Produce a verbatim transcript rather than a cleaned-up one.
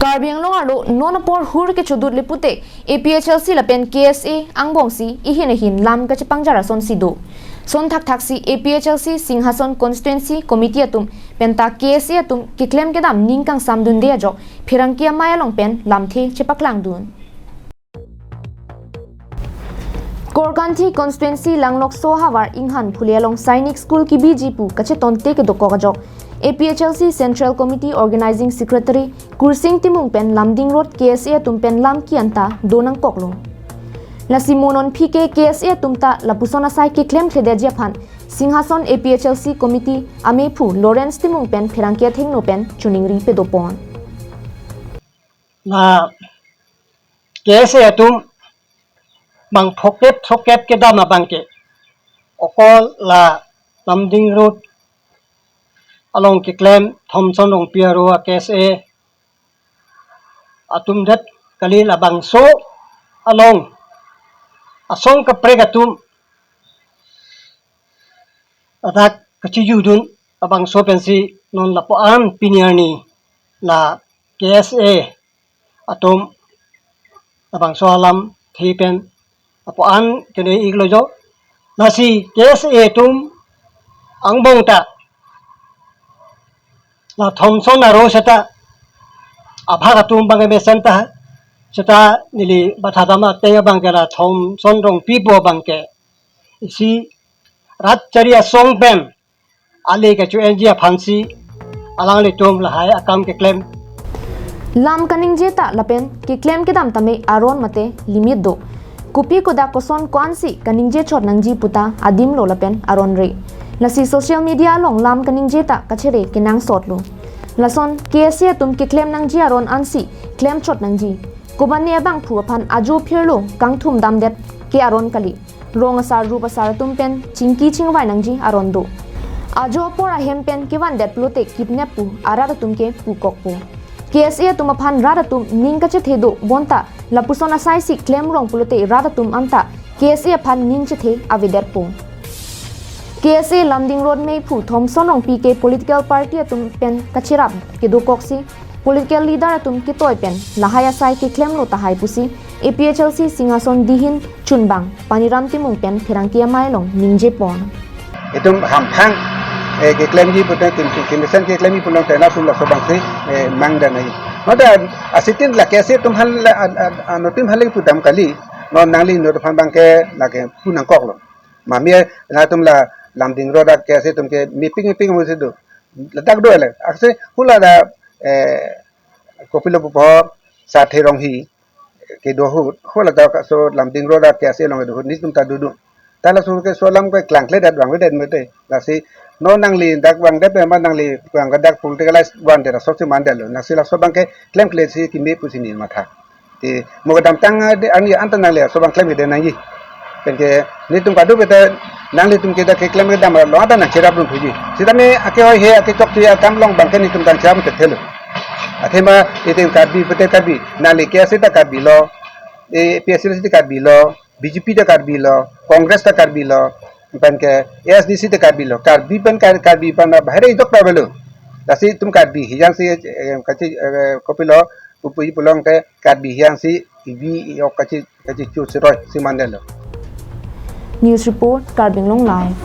Karbi Anglong arlo non apor hur kechodut le pute A P H L C lapen K S A angbongsi ihin ihin lam kachepangjar asonsi do. Son thakthaksi A P H L C Singhason Constituency Committee atum penta K S A atum keklem kedam ning kangsamdunde ajok pherangke amei along pen lamthe chepaklangdun. Korkanthi Constituency Langlokso havar Inghan Phule along Sainik School kebiji pu kachetonte kedokok ajok A P H L C Central Committee Organizing Secretary Kursing Timung pen Lumding Road K S A atum pen lam ki-anta do nangkoklo. Lasi mo non aphi ke K S A atum ta lapuson asai keklemkledetji aphan Singhason A P H L C Committee ameiphu Lawrence Timung pen pherangke athengno pen choningri pedopon. La K S A atum bang phokep thokep kedam abang ke okol la Lumding Road along keklem Thomson Rongpi aro a K S A atum det kali, labangso along asong kaprek atum adak kachijudun abangso pensi non lapu-an pini arni la K S A atum labangso alamthe pen lapu-an kene-iklo jo. Lasi K S A atum angbong ta la Thomson aro seta abhag atum abang ke mesen ta, seta neli bathadam ateng abang ke la Thomson Rongpi pu abang ke isi rat chari asong pen ale kacho-enji aphansi alanglitum lahai akam keklem. Lam kaningje ta lapen keklem kedam tame aron mate limit do. Kopi kodak koson ko-ansi kaningje chot nangji puta adimlo lapen aron re. Lasi social media along lam kaningje ta kachere kenangsotlo. Lason K S A atum keklem nangji aron ansi klem chot nangji. Kobane abangphu aphan ajo phirlo kangthum damdet ke aron kali. Rong asar rup asar atum pen chingki chingvai nangji aron do. Ajo apor ahem pen kevandet pulote kidnap pu arat atum ke pukokpo. K S A atum aphan rat atum ning kachethe do bonta lapuson asaisi klem rong pulote rat atum anta K S A aphan ning chethe avedetpo. K S A Lumding Road meiphu Thomson Rongpi ke political party atum pen kacherap kedokoksi political leader atum ketoi pen lahai asai keklemlo tahai pusi A P H L C Singhason dihin chunbang Paniram Timung pen pherangke amei along ningjepon. Itum hamphang, eh, keklemji pute kim, kim, kimesen keklemji pulote nangtum laso abangsi, eh, mangdan nai. Mate asitin la K S A atum hal, a, a, a, no tim hal pudam kali. No nangli no aphan abang ke lake pu nangkoklo. Mami nangtum la Lumding Road a K S A atum ke mepik mepik musi do. Ladak do le. Aksi hula da, eh, kopilo pupo Sathe Rongpi kedo ahut, hula da so Lumding Road a K S A along kedo ahut netum ta dudun. Ta laso ke so alam ke klangkledet vangvedet mete. Lasi non nangli dak vangdet pen ma nangli vang dak political life vandet asok si mandetlo. Lasi laso abang ke klemkle si keme pusi neli matha. Te mo kedamtang, eh, de, ani anta nangli laso abang klemkledet nangji. Penke netum kadokave ta nanglitum ke dak keklem kedam lo anta nangcherapdun thuji. Sitame akehoi he akechokche akam along abang ke netum nangcherap thekthelo. Athema itum Karbi pute Karbi, nangli K S A ta Karbi lo, eh, P S L C ta Karbi lo, B J P ta Karbi lo, Congress ta Karbi lo, penke A S D C ta Karbi lo, Karbi pen Kar-, Karbi pen bahari idok ta avelo. Lasi itum Karbi hiyan si, eh, kachi, eh, kopilo, pupu pulote Karbi hiyan si ibi yok kachi, kachichu siroi si mandetlo. News report, Karbi Anglong Live.